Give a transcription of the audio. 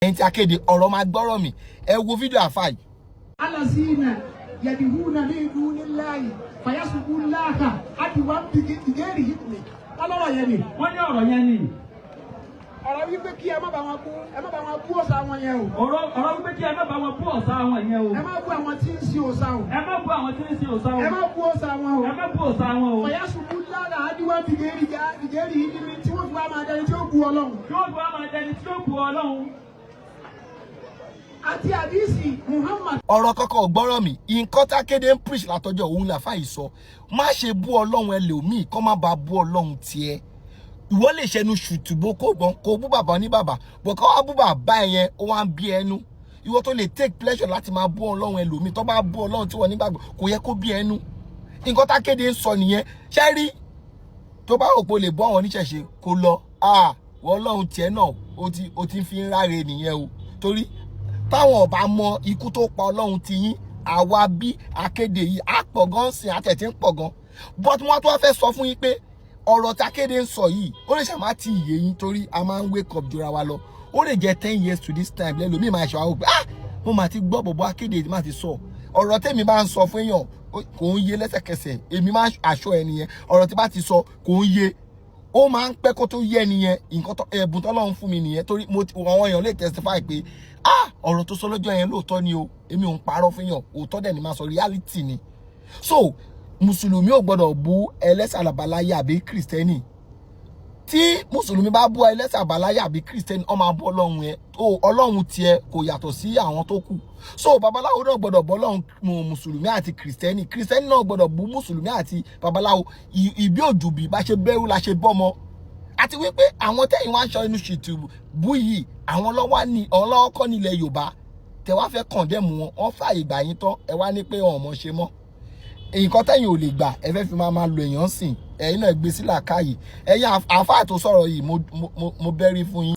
Ẹ̀yin tí akéde ọ̀rọ̀ máa gbọ́rọ̀ mi, ẹ wo fídíò àfà yìí. الذين يدعون من دون الله فيسبوا الله عدوا بغير علم. Ọlọ́rọ̀ yẹn ni. Wọ́n ní ọ̀rọ̀ yẹn ni. Ọ̀rọ̀ wípé kí ẹ má bá wọn bú, ẹ má bá wọn bú òòṣà wọn yẹn o. Ọ̀rọ̀ wípé kí ẹ má bá wọn bú òòṣà wọn yẹn o. Ẹ má bú àwọn tí ń sin òòṣà o. Ẹ má bú àwọn tí ń sin òòṣà o. Ẹ má bú òòṣà wọn o. Ẹ má bú òòṣà wọn o. فيسبوا الله عدوا بغير علم, tí wọ́n fi wá máa dẹni tí ó bu Ọlọ́run. Kí wọ́n fi wá máa dẹni tí ó bu Ọlọ́run. Àti àdìsí Muhammad. Ọ̀rọ̀ kọ́kọ́ ò gbọ́rọ̀ mi. Nǹkan tákéde ń preach látọjọ́ òun làfà yìí sọ. Má ṣe bú Ọlọ́run ẹlòmíì, kọ́ má ba bú Ọlọ́run tiẹ̀. Ìwọ lè ṣẹnu ṣùtùbó kó gbọ́n kó bú bàbá ní bàbá bọ̀, kọ́ wá bú bàbá ẹ yẹn, ó wá ń bí ẹnu. Ìwọ tó lè take pleasure láti máa bú Ọlọ́run ẹlòmíì, tó bá bú Ọlọ́run tí wọ́n nígbàgbọ́, kò yẹ kó bí ẹnu. Nǹkan tákéde ń sọ nìyẹn. Ṣé rí tó bá rò pé o lè bọ́ àwọn oníṣẹ̀ṣe kó lọ, ah, wọ́n Ọlọ́run tiẹ̀ náà ó ti fi ń ráre nìyẹn o, torí táwọn ọba mọ ikú tó pa Ọlọ́run ti yín, àwa bí akéde yìí á pọ̀ gan sìn, àtẹ̀tí ń pọ̀ gan. But wọ́n tó wá fẹ́ sọ fún yín pé ọ̀rọ̀ tí akéde ń sọ yìí, ó lè ṣàmá tí ìyè yín, torí a máa ń wake up jura wa lọ. Ó lè jẹ́ 10 years to this time lẹ́lòmíì máa ṣe àwọn pé, "Ah, mo máa ti gbọ́ bọ̀bọ̀ akéde máa ti sọ." Ọ̀rọ̀ tèmi bá ń sọ fún èèyàn kò ń yé lẹ́sẹ̀kẹsẹ̀. Èmi máa ń aṣọ ẹni yẹn. Ọ̀rọ̀ tí bá ti sọ kò ń yé, ó máa ń pẹ́ kó tó yé ẹni yẹn. Nǹkan tó ẹ̀bùn tọ́lọ́run fún mi nìyẹn, torí mo àwọn èèyàn lè testify pé, "Ah, ọ̀rọ̀ tó sọ lọ́jọ́ yẹn, lóòótọ́ ni o." Èmi ò ń parọ́ fún yàn, òótọ́ dẹ̀ ni máa sọ, reality ni. So mùsùlùmí ò gbọ́dọ̀ bú ẹlẹ́sìn àbáláyé àbí kìrìsìtẹ́nì. Tí mùsùlùmí bá bú ẹlẹ́sìn àbáláyé àbí kìrìsìtẹ́nì, ó máa bú Ọlọ́run yẹn o. Ọlọ́run tiẹ̀ kò yàtọ̀ sí àwọn tó kù. So babaláwo náà gbọ́dọ̀ bọ́ Ọlọ́run mùsùlùmí àti kìrìsìtẹ́nì, kìrìsìtẹ́nì náà gbọ́dọ̀ bú mùsùlùmí àti babaláwo. Ìbí òjùbí bá ṣe bẹ́rù la ṣe bọ́mọ. Àti wípé àwọn tẹ́yìn wá ń sọ inú ṣìtì bú yìí, àwọn lọ́wọ́ ní ọlọ́wọ́ kọ́ nílẹ̀ Yorùbá tẹ wá fẹ́ condemn wọn. Wọ́n fààyè gbà yín tán, ẹ wá ní pé wọn ò mọ̀ ṣe mọ́. Nǹkan tẹ́yìn ò lè gbà, ẹ fẹ́ fi máa lo èèyàn sìn. Ẹ̀yin náà gbé sílà káyì. Ẹ̀yin àáfàá tó sọ̀rọ̀ yìí, mo bẹ́rí fún yín.